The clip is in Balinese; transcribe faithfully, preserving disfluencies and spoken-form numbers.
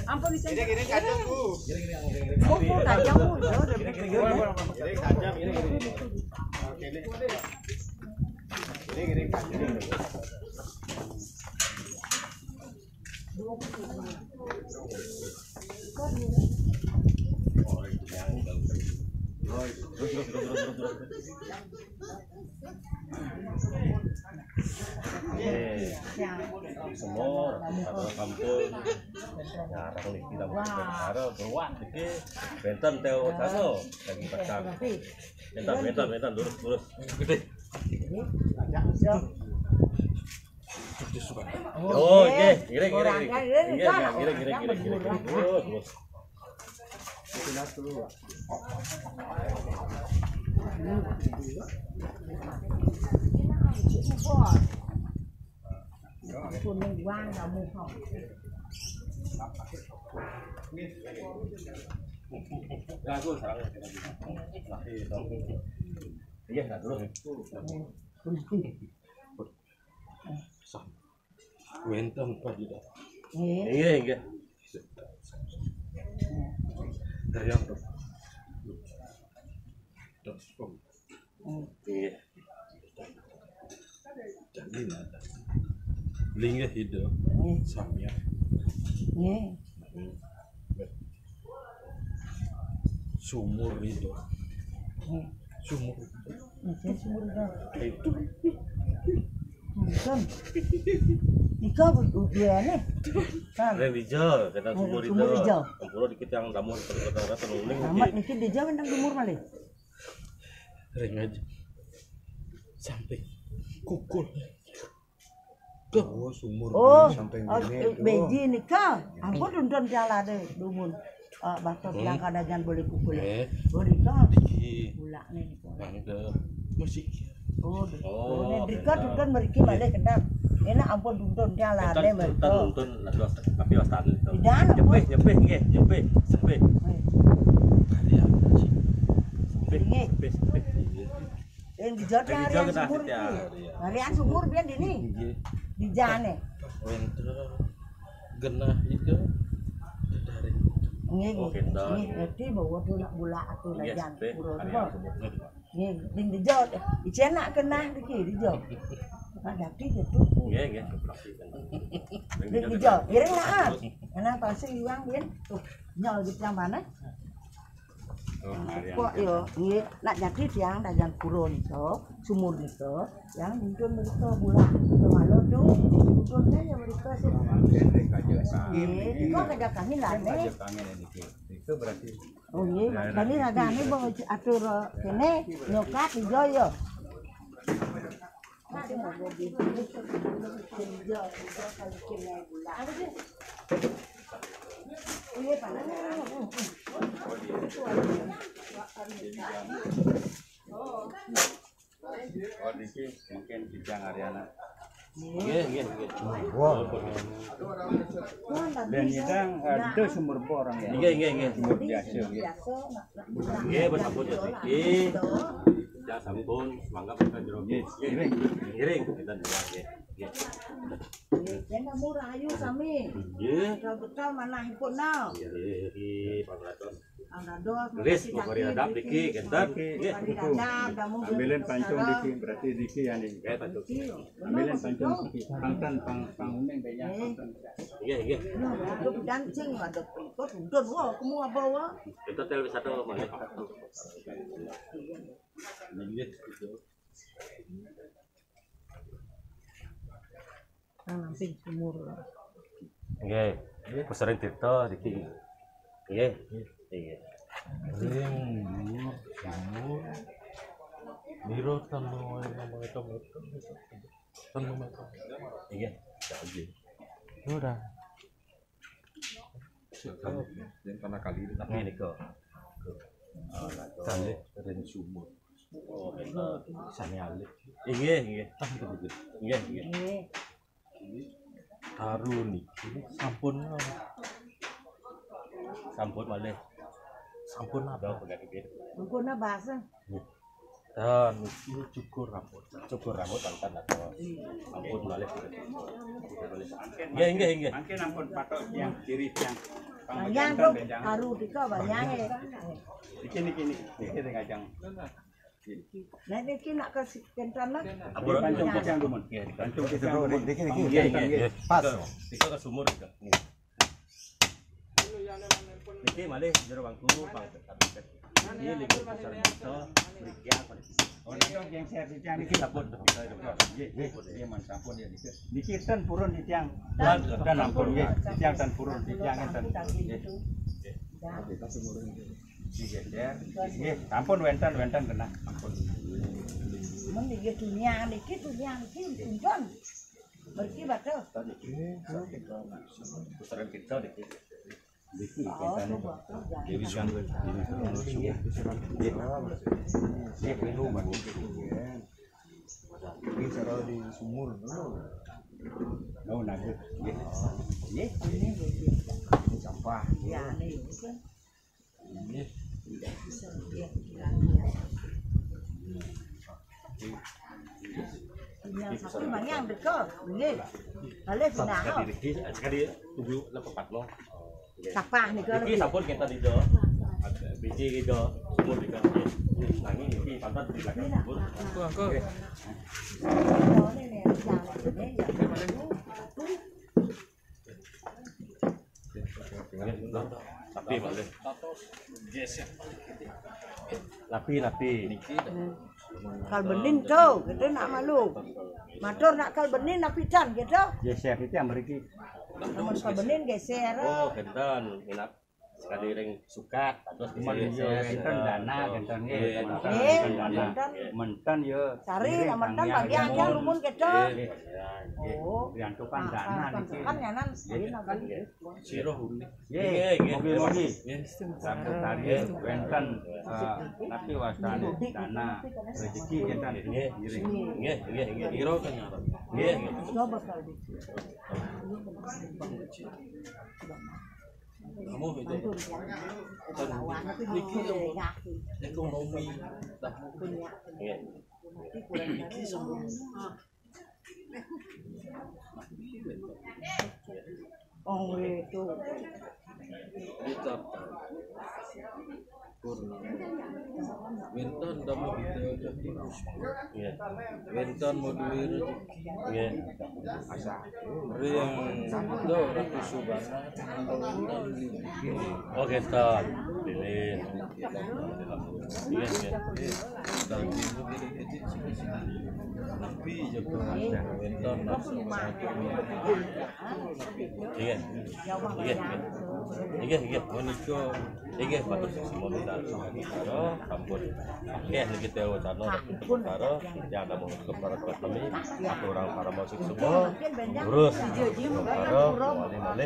Ampun, ini kacang, Bu. Bungkul kacang, Bu. Ya, udah. Semua, kampung. Ngarang nih, kita mau bicara beruang dikit. Benten teo sano lagi pasang. Benten, benten, benten, lurus, lurus. Gede. Oh, iya, ngiring, ngiring, ngiring. Iya, ngiring, ngiring, ngiring, ngiring. Lurus, lurus. Ampun, wong kamu kok. Ya, aku salah. Iya, nah, terus. Wenten, Pak, tidak. Iya, iya. Dari yang tuh. Terus, iya. Jadi, nah, linggih itu. Iya. Samya. Iya. Sumur itu. Iya. Sumur. Iya, sumur itu. Itu. Bukan. Ika bu-, duane. Kan. Ren Rijal, kata sumur itu. Sumur Rijal. Ampura dikit yang damur, kata-kata nuling. Amat niki Rijal nang dumur malih. Ring aja. Sampai kukul. Oh, sumur. Oh, ini sampai oh, ngene, eh, tuh. Beji nika. Ampun, duntun jalane dumun. Eh, batos yang kada jan boleh kukul. Eh. Oh, nika. Iki. Bulakne nika. Mangga. Musik. Oh, oh, nika duntun mriki malih kenal. Enak ampun, duntun jalane mriki. Duntun, tapi wastan itu. Tidak, nyepih, nyepih, nggih, nyepih, nyepih. Eh. Kalian sih. Nyepih, nggih. Nyepih, nyepih. Yang di Jawa. Yang di Jawa harian kita sumur kita. Iki. Harian sumur biyen dini. Nggih. Di jane. Wenten genah itu dari. Nggih, oh, nggih. Kita. Nggih, ngerti bahwa tulak bulak atau lajan. Nggih, harian sumur. Nggih, ning di Jawa. Icenak genah iki di Jawa. Ada ki gitu. Nggih, nggih. Ning di Jawa, iring lah. Ana pasti iwang biyen. Tuh, nyol gitu yang mana? Oh, nah, kok yo, nggih, nak jadi tiang dagang pura nika, sumur nika, yang nuntun mereka bulan. Kalau tu, nuntun saya mereka sih. Nggih, nika kerja kami lah, nih. Kerja kami lah niki. Itu berarti. Oh, nggih, kami ragane bawa atur kene, nyokat ijo yo. Oh, niki mungkin Kijang Ariana. Nggih, nggih, nggih. Wah. Dan Kijang, eh, itu sumur borang ya. Nggih, nggih, nggih. Sumur biasa, nggih. Nggih, besampun ya, niki. Ya, sampun, mangga kita jero. Nggih, ngiring. Ngiring, kita dua, nggih. Nggih. Kena murah ayu sami. Nggih. Bekal-bekal manah ipun nau. Nggih, Pak Ratus. Lis, mau kori adap niki, kenten. Nggih. Ambilin pancung niki, berarti niki ya nih. Nggih, pancung. Ambilin pancung niki. Pangkan, pang, panguning kayaknya. Nggih, nggih. Nah, ada dancing, ada pengikut, udah, wah, kamu apa, wah? Kita tel wisata, Pak. Nggih, gitu. Nang samping sumur. Nggih. Pesering tirta niki. Nggih. Nggih. Ring dhuwur sumur. Mira tembung wae ngomong itu, tembung itu. Nggih. Nggih. Ora. Yang tanah kali itu. Tapi nika. Kalih ring sumur. Oh, bener. Sane alit. Nggih, nggih. Tah, betul, betul. Nggih, nggih. Nggih. Taru niki sampun Sampun malih. Sampun apa? Mengko na bahasa. Dan niki cukur rambut. Cukur rambut, mantan atau ampun malih. Nggih, nggih, nggih. Mangke ampun patok yang ciri yang Bayang, Bro. Karu dika bayang e. Iki, niki, niki. Niki sing kacang. Nek niki nak ke si-, kentan lah. Ampun, pancung pisang, Dumun. Nggih, pancung pisang, Dumun. Niki, niki. Nggih, nggih, nggih. Pas. Nika ke sumur, nika. Nggih. Niki malih jero wangku, Bang. Niki lima besar kita, mriki apa niki? Oh, niki yang saya cerita niki. Niki sampun. Nggih, nggih, nggih, man sampun ya niki. Niki ten purun titiang. Dan, dan ampun nggih, titiang ten purun, titiang ten. Nggih. Nggih, digeser. Nggih, sampun wenten, wenten kena. Ampun. Men niki dunia niki, dunia niki, punten. Mriki, Pak. Nggih, puteran kita niki. Niki, oh, kita coba. Dewi Sangga, Dewi Sangga. Nggih. Nggih, melu, Pak. Niki cara di sumur dulu. Oh, nah, nggih. Nggih. Ini sampah. Ya, ini. Nggih. Yang satu banyak deko. Nggih. Balik pindah. Sekali, sekali tunggu lepas no. Sapah nika. Niki sampun kita dida. Biji dida, sumur dida. Nanging niki pantat di belakang sumur. Aku, aku. Nggih. Tapi malih. Tapi, tapi. Niki. Kalbenin tuh, gitu nak malu. Matur nak kalbenin napi tan gitu. Geser itu yang mriki. Namun kalbenin geser. Oh, kenten. Enak sekali ring sukat, terus geser. Iya, kenten dana, kenten nggih. Nggih, kenten dana. Menten ya. Cari, menten bagi aja lumun gitu. Nggih. Oh. Diantukan dana niki. Kan nyanan. Nggih. Sira unik. Nggih, nggih, nggih. Mugi-mugi. Nggih. Saged kari wenten, eh, napi wastane dana rejeki kinten. Nggih. Nggih, nggih, nggih. Ira kan ngarep. Nggih, nggih. Kamu itu. Kan niki yang ekonomi. Nggih. Niki semua. Oh, itu. Kita purna. Wénten damel Ida Dadi Puspa. Nggih. Wénten maduwé rejeki. Nggih. Ring Ida Ratu Subana. Oh, kita. Lilin. Nggih, nggih. Dadi Nabi jaga wénten nafsu matur. Iya. Iya. Iya, iya. Menika. Inggih, matur suksma mintar sampun. Akeh niki wacana para yang namung kepara kami aturang parama suksma. Terus para wali malih